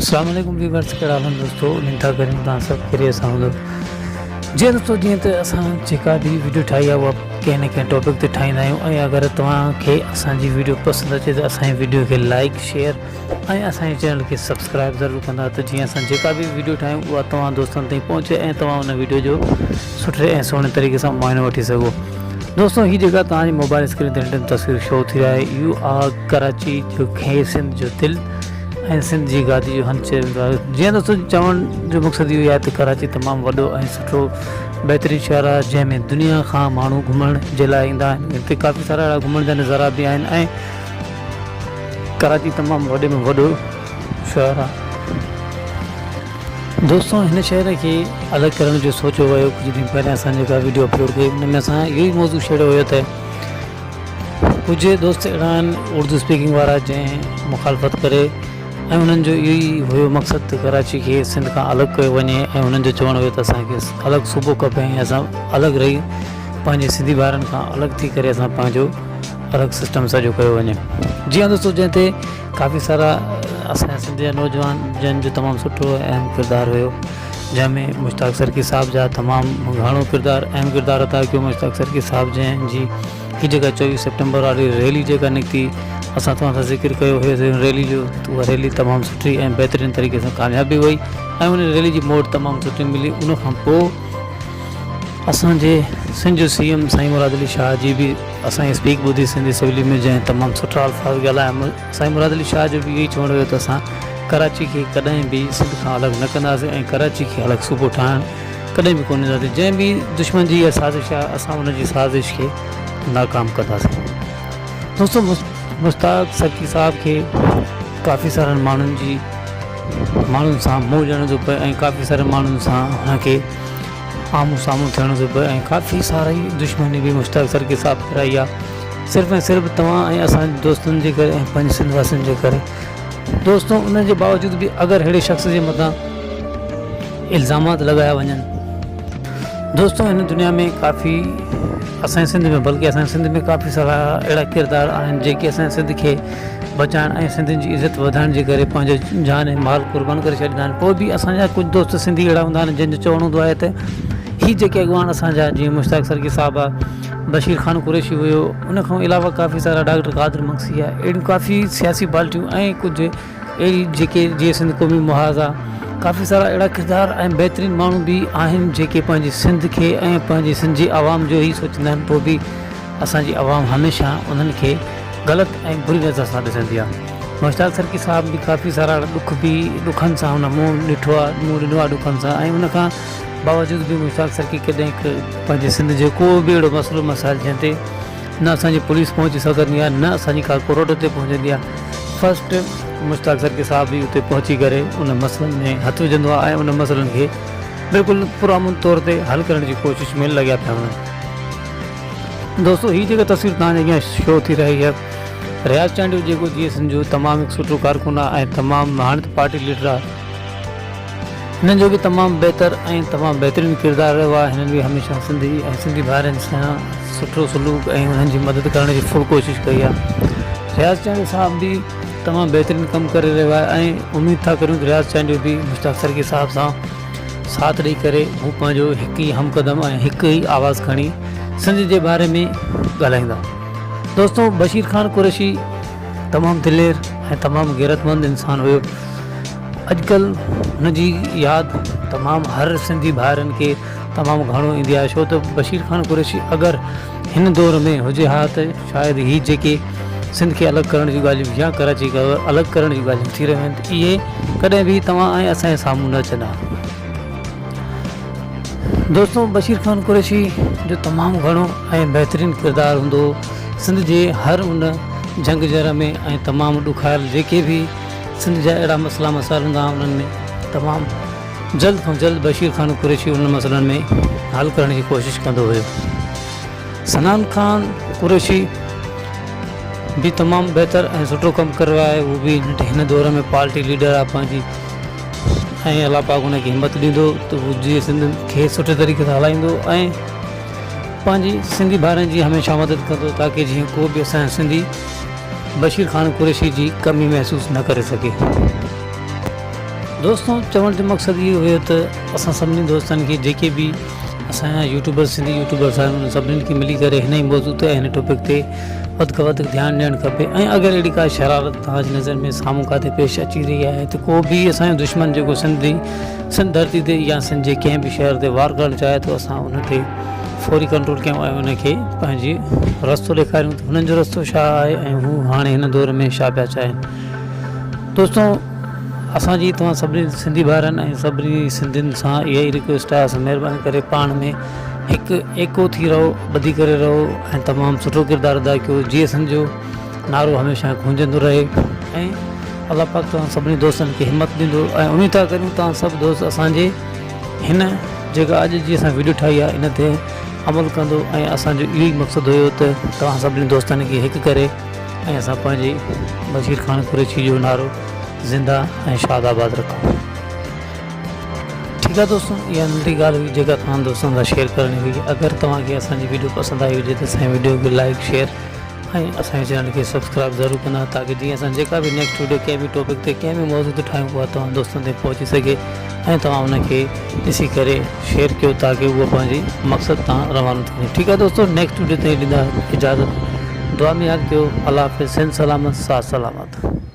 اسلام عليڪم ويورس ڪهڙا حال آهن دوستو اميد ٿا ڪريون توهان سڀ خيريت سان هوندو جي دوستو جيئن ته اسان جيڪا به ويڊيو ٺاهي آهي اها ڪنهن نه ڪنهن ٽاپڪ تي ٺاهيندا آهيون ۽ اگر توهان کي اسان جي ويڊيو پسند اچي ته اسان جي ويڊيو کي لائڪ شيئر ۽ اسان جي چينل کي سبسڪرائب ضرور ڪندا ته جيئن اسان جيڪا به ويڊيو ٺاهيون اها توهان دوستن تائين پهچي ۽ توهان ان ويڊيو جو سٺي ۽ سهڻي طريقي سان معائنو وٺي سگهو دوستو هي جيڪا توهان جي موبائل اسڪرين تي هن تصوير شو ٿي رهي آهي اهو آهي ڪراچي جو کي سنڌ جو دل ۽ سنڌ جي گادي جو هنڌ چيو ويندو آهي. جيئن دوستو چوڻ جو مقصد اهو ئي آهي ته ڪراچي تمام وڏو ۽ سٺو بهترين شهر آهي جنهن ۾ دنيا کان ماڻهو گهمڻ جي لاء ايندا آهن هتي ڪافي سارا اهڙا گهمڻ جا نظارا به آهن ۽ ڪراچي تمام وڏي ۾ وڏو شهر آهي. دوستو هن شهر کي الڳ ڪرڻ جو سوچيو ويو ڪجهه ڏينهن پهريان اسان جيڪا ويڊيو اپلوڊ ڪئي ان ۾ اسان اهو ئي موضوع ڇيڙيو هيو ته ڪجهه دوست اهڙا آهن اردو اسپيڪنگ وارا جنهن مخالفت ڪري ۽ انهن جو اهو ئي هيو مقصد ته ڪراچي کي سنڌ کان الڳ ڪيو وڃي ۽ انهن جو چوڻ هيو ته اسان کي الڳ صوبو کپي ۽ اسان الڳ رهي پنهنجي سنڌي ڀائرن کان الڳ ٿي ڪري اسان پنهنجو الڳ سسٽم سڄو ڪيو وڃي جي هان دوستو جنهن تي ڪافي سارا اسان جا سنڌ جا نوجوان جن جو تمام سٺو ۽ اهم ڪردار هيو جنهن ۾ مشتاق سرڪي صاحب جا تمام گهڻو ڪردار اهم ڪردار ادا ڪيو مشتاق سرڪي صاحب جنهن جي هي جيڪا 24 سيپٽمبر واري ريلي جيڪا نڪتي اسان توهان سان ذڪر ڪيو هيو ان ريلي جو اها ريلي تمام سٺي ۽ بهترين طريقي سان ڪامياب به وئي ۽ ان ريلي جي موٽ تمام سٺي ملي ان کان پوء اسان جي سنڌ جو سي ايم سائين مراد علي شاهه جي به اسان جي اسپيڪ ٻڌي سنڌ اسيمبلي ۾ جنهن تمام سٺا الفاظ ڳالهايا سائين مراد علي شاهه جو به اهو ئي چوڻ هيو ته اسان ڪراچي کي ڪڏهن به سنڌ کان الڳ نه ڪنداسين ۽ ڪراچي کي الڳ صوبو ٺاهڻ ڪڏهن به ڪونه ڏينداسين جنهن به دشمن جي اها سازش آهي اسان ان جي سازش کي ناڪام ڪنداسين. دوستو مشتاق سرڪي صاحب کي ڪافي سارن ماڻهن جي ماڻهن سان منهن ڏيڻو ٿو پئي ۽ ڪافي سارن ماڻهن سان هن کي آمهون سامهون ٿيڻو ٿو پئي ۽ ڪافي ساري دشمني به مشتاق سرڪي صاحب ڪرائي آهي صرف ۽ صرف توهان ۽ اسان جي دوستن جي ڪري ۽ پنهنجي سنڌ واسين جي ڪري دوستو ان جي باوجود به اگر اهڙي شخص جي مٿان الزامات لڳايا وڃن دوستو هن دنيا ۾ ڪافي اسان جي سنڌ ۾ بلڪه اسان جي سنڌ ۾ ڪافي سارا اهڙا ڪردار آهن جيڪي اسان جي سنڌ کي بچائڻ ۽ سنڌين جي عزت وڌائڻ جي ڪري پنهنجو جان ۽ مال قربان ڪري ڇڏيندا آهن پوء به اسان جا ڪجهه دوست سنڌي اهڙا هوندا آهن جن جو چوڻ هوندو آهي ته هي جيڪي اڳواڻ اسان جا جيئن مشتاق سرڪي صاحب آهي بشير خان قريشي هيو ان کان علاوه ڪافي سارا ڊاڪٽر قادر مگسي آهي اهڙيون ڪافي سياسي پارٽيون ۽ ڪجهه اهڙي جيڪي جيئي سنڌ قومي محاذ آهي ڪافي سارا اهڙا ڪردار ۽ بهترين ماڻهو به آهن جيڪي پنهنجي سنڌ کي ۽ پنهنجي سنڌ جي عوام جو ئي سوچيندا آهن پوء به اسان جي عوام هميشه انهن کي غلط ۽ بري نظر سان ڏسندي آهي. مشتاق سرڪي صاحب به ڪافي سارا ڏک به ڏکن سان هن منهن ڏٺو آهي منهن ڏنو آهي ڏکن سان ۽ ان کان باوجود به مشتاق سرڪي ڪڏهن پنهنجي سنڌ جو ڪو به اهڙو مسئلو مسائل جنهن تي نه اسان جي پوليس پهچي سگهندي آهي نه اسان جي ڪا ڪورٽ اتي پهچندي آهي فرسٽ مشتاق سرڪي صاحب به اتي پهچي ڪري ان مسئلن ۾ هٿ وجهندو آهي ۽ ان مسئلن کي بلڪل پرامن طور تي حل ڪرڻ جي ڪوشش ۾ لڳيا پيا هوندا آهن. دوستو هي جيڪا تصوير توهان جي اڳيان شو ٿي رهي آهي رياض چانڊيو جيڪو جي ايس اين جو تمام هڪ سٺو ڪارڪن آهي ۽ تمام هاڻي ته پارٽي ليڊر آهي هنن جو به تمام بهتر ۽ تمام بهترين ڪردار رهيو آهي هنن به هميشه سنڌي ۽ سنڌي ڀائرن سان سٺو سلوڪ ۽ انهن جي مدد ڪرڻ جي فل ڪوشش ڪئي آهي رياض چانڊيو صاحب به تمام بهترين ڪم ڪري رهيو آهي ۽ اميد ٿا ڪريون ته رياض چانڊيو به مشتاق سرڪي صاحب سان ساٿ ڏئي ڪري هو پنهنجو هڪ ئي هم قدم ۽ هڪ ئي آواز کڻي سنڌ جي باري ۾ ڳالهائيندا. دوستو بشير خان قريشي تمام دلير ۽ تمام غيرتمند انسان هيو. اڄڪلهه هن جي ياد تمام هر سنڌي ڀائرن کي تمام گهڻو ايندي آهي ڇو ته بشير خان قريشي اگر هن دور ۾ هجي ها ته شايد هي جيڪي سنڌ کي الڳ ڪرڻ جون ڳالهيون يا ڪراچي کي الڳ ڪرڻ جون ڳالهيون ٿي رهيون آهن ته اهي ڪڏهن به توهان ۽ اسان جي سامهون نه اچن ها. دوستو بشير خان قريشي جو تمام گهڻو ۽ بهترين ڪردار هوندو هو سنڌ جي هر ان جنگ جر ۾ ۽ تمام ڏکايل جيڪي به سنڌ جا اهڙا مسئلا مسائل هوندا هئا انهن ۾ تمام جلد کان جلد بشير خان قريشي انهن مسئلن ۾ حل ڪرڻ جي ڪوشش ڪندو هيو. صنعان خان قريشي به تمام بهتر ۽ سٺو ڪم ڪري رهيو آهي هو به هن دور ۾ پارٽي ليڊر آهي پنهنجي ۽ الله پاڪ ان کي همت ڏيندو ته هو جيئي سنڌ کي سٺي طريقي سان هلائيندو ۽ پنهنجي سنڌي ڀائرن جي هميشه مدد ڪندو تاڪه جيئن ڪو به اسان جو سنڌي بشير خان قريشي جي ڪمي محسوس نه ڪري سگهي. دوستو چوڻ جو مقصد اهو هيو ته اسان سڀني دوستن کي جيڪي به اسان جا يوٽيوبر سنڌي يوٽيوبرس آهن انهن سڀني کي ملي ڪري هن ئي موضوع تي ۽ هن ٽاپڪ تي وڌ کان وڌ ڌيان ڏيڻ کپي ۽ اگر اهڙي ڪا شرارت توهان جي نظر ۾ سامهون ڪاٿي پيش اچي رهي آهي ته ڪو به اسان جو دشمن جيڪو سنڌ سنڌ ڌرتي تي يا سنڌ جي ڪنهن به شهر تي وار ڪرڻ چاهي ٿو اسان ان تي فوري ڪنٽرول ڪيون ۽ ان کي پنهنجي رستو ڏيکاريون ته هنن جو رستو ڇا آهي ۽ هو هاڻي هن دور ۾ ڇا پيا چاهين دوستو اسان جي توهان سڀني سنڌي ڀائرن ۽ سڀني سنڌين سان اها ئي رڪويسٽ آهي اسان مهرباني ڪري پاڻ ۾ هڪ ايڪو ٿي رهو ٻڌي ڪري رهو ۽ تمام سٺو ڪردار ادا ڪيو جيئي سنڌ جو نعرو هميشه گونجندو رهي ۽ الله پاڪ توهان سڀني دوستن کي همت ڏيندو ۽ اميد ٿا ڪريون توهان سڀ دوست اسان جي هن جيڪا اڄ جي اسان ويڊيو ٺاهي آهي ان تي عمل ڪندو ۽ اسان جو اهو ئي مقصد هيو ته توهان سڀني دوستن کي هڪ ڪري ۽ اسان پنهنجي بشير خان قريشي جو نعرو زنده ۽ شاد آباد رکون. ٺيڪ آ دوستو اها ننڍي ڳالهه هئي جيڪا توهان دوستن سان شيئر ڪرڻي هئي اگر توهان کي اسان جي ويڊيو پسند آئي هجي ته اسان جي ويڊيو کي لائڪ شيئر ۽ اسان جي چينل کي سبسڪرائب ضرور ڪندا تاڪه جيئن اسان جيڪا به نيڪسٽ ويڊيو ڪنهن به ٽاپڪ تي ڪنهن به موضوع تي ٺاهيون اها توهان دوستن تائين پهچي سگهي ۽ توهان ان کي ڏسي ڪري شيئر ڪيو تاڪه اهو پنهنجي مقصد تان روانو ٿي وڃي ٺيڪ آ دوستو نيڪسٽ ويڊيو تائين ڏيندا اجازت دعا ۾ ياد ڪيو الله حافظ سنڌ سلامت ساٿ سلامت.